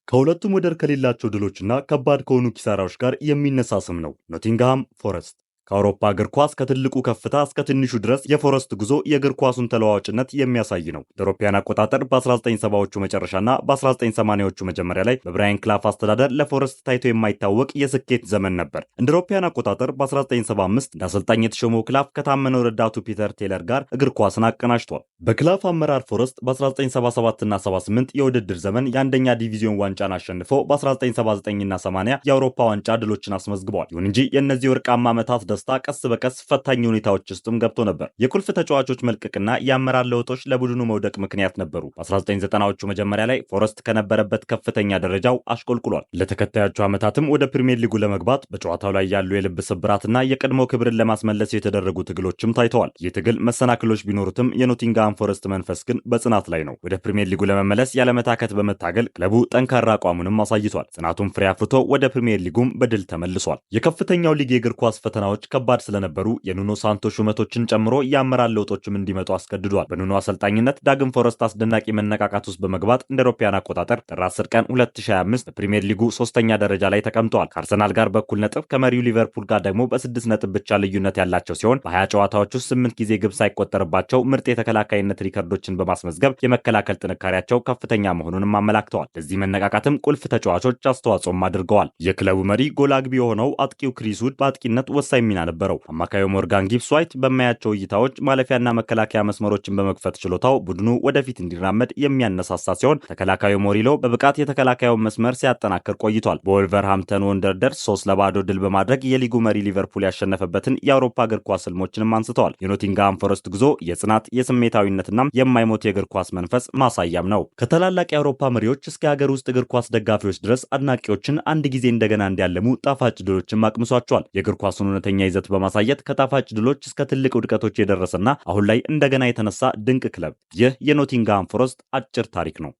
ከሁለቱም ወደር ከሌላቸው ድሎችና ከባድ ከሆኑ ኪሳራዎች ጋር የሚነሳ ስም ነው ኖቲንግሃም ፎረስት። ከአውሮፓ እግር ኳስ ከትልቁ ከፍታ እስከ ትንሹ ድረስ የፎረስት ጉዞ የእግር ኳሱን ተለዋዋጭነት የሚያሳይ ነው። እንደ አውሮፓውያን አቆጣጠር በ1970ዎቹ መጨረሻና በ1980ዎቹ መጀመሪያ ላይ በብራያን ክላፍ አስተዳደር ለፎረስት ታይቶ የማይታወቅ የስኬት ዘመን ነበር። እንደ አውሮፓውያን አቆጣጠር በ1975 እንደ አሰልጣኝ የተሾመው ክላፍ ከታመነው ረዳቱ ፒተር ቴለር ጋር እግር ኳስን አቀናጅቷል። በክላፍ አመራር ፎረስት በ1977 እና 78 የውድድር ዘመን የአንደኛ ዲቪዚዮን ዋንጫን አሸንፎ በ1979 እና 80 የአውሮፓ ዋንጫ ድሎችን አስመዝግቧል። ይሁን እንጂ የእነዚህ ወርቃማ ዓመታት ደስታ ቀስ በቀስ ፈታኝ ሁኔታዎች ውስጥም ገብቶ ነበር። የቁልፍ ተጫዋቾች መልቀቅና የአመራር ለውጦች ለቡድኑ መውደቅ ምክንያት ነበሩ። በ1990ዎቹ መጀመሪያ ላይ ፎረስት ከነበረበት ከፍተኛ ደረጃው አሽቆልቁሏል። ለተከታዮቹ ዓመታትም ወደ ፕሪሚየር ሊጉ ለመግባት በጨዋታው ላይ ያሉ የልብ ስብራትና የቀድሞ ክብርን ለማስመለስ የተደረጉ ትግሎችም ታይተዋል። ይህ ትግል መሰናክሎች ቢኖሩትም የኖቲንግሃም ፎረስት መንፈስ ግን በጽናት ላይ ነው። ወደ ፕሪሚየር ሊጉ ለመመለስ ያለመታከት በመታገል ክለቡ ጠንካራ አቋሙንም አሳይቷል። ጽናቱን ፍሬ አፍርቶ ወደ ፕሪሚየር ሊጉም በድል ተመልሷል። የከፍተኛው ሊግ የእግር ኳስ ፈተናዎች ከባድ ስለነበሩ የኑኖ ሳንቶ ሹመቶችን ጨምሮ የአመራር ለውጦችም እንዲመጡ አስገድዷል። በኑኖ አሰልጣኝነት ዳግም ፎረስት አስደናቂ መነቃቃት ውስጥ በመግባት እንደ አውሮፓውያን አቆጣጠር ጥር 10 ቀን 2025 በፕሪሚየር ሊጉ ሶስተኛ ደረጃ ላይ ተቀምጠዋል። ከአርሰናል ጋር በእኩል ነጥብ፣ ከመሪው ሊቨርፑል ጋር ደግሞ በ6 ነጥብ ብቻ ልዩነት ያላቸው ሲሆን በ20 ጨዋታዎች ውስጥ 8 ጊዜ ግብ ሳይቆጠርባቸው ምርጥ የተከላካይነት ሪከርዶችን በማስመዝገብ የመከላከል ጥንካሬያቸው ከፍተኛ መሆኑንም አመላክተዋል። ለዚህ መነቃቃትም ቁልፍ ተጫዋቾች አስተዋጽኦም አድርገዋል። የክለቡ መሪ ጎል አግቢ የሆነው አጥቂው ክሪስ ውድ በአጥቂነት ወሳኝ ሚና ነበረው። አማካዩ ሞርጋን ጊብስ ዋይት በማያቸው እይታዎች ማለፊያና መከላከያ መስመሮችን በመክፈት ችሎታው ቡድኑ ወደፊት እንዲራመድ የሚያነሳሳ ሲሆን፣ ተከላካዩ ሞሪሎ በብቃት የተከላካዩን መስመር ሲያጠናክር ቆይቷል። በወልቨርሃምፕተን ወንደርደርስ 3-0 ድል በማድረግ የሊጉ መሪ ሊቨርፑል ያሸነፈበትን የአውሮፓ እግር ኳስ ህልሞችንም አንስተዋል። የኖቲንግሃም ፎረስት ጉዞ የጽናት፣ የስሜታዊነትና የማይሞት የእግር ኳስ መንፈስ ማሳያም ነው። ከታላላቅ የአውሮፓ መሪዎች እስከ ሀገር ውስጥ እግር ኳስ ደጋፊዎች ድረስ አድናቂዎችን አንድ ጊዜ እንደገና እንዲያለሙ ጣፋጭ ድሎችን አቅምሷቸዋል። የእግር ኳሱን እውነተኛ ይዘት በማሳየት ከጣፋጭ ድሎች እስከ ትልቅ ውድቀቶች የደረሰና አሁን ላይ እንደገና የተነሳ ድንቅ ክለብ። ይህ የኖቲንግሃም ፎረስት አጭር ታሪክ ነው።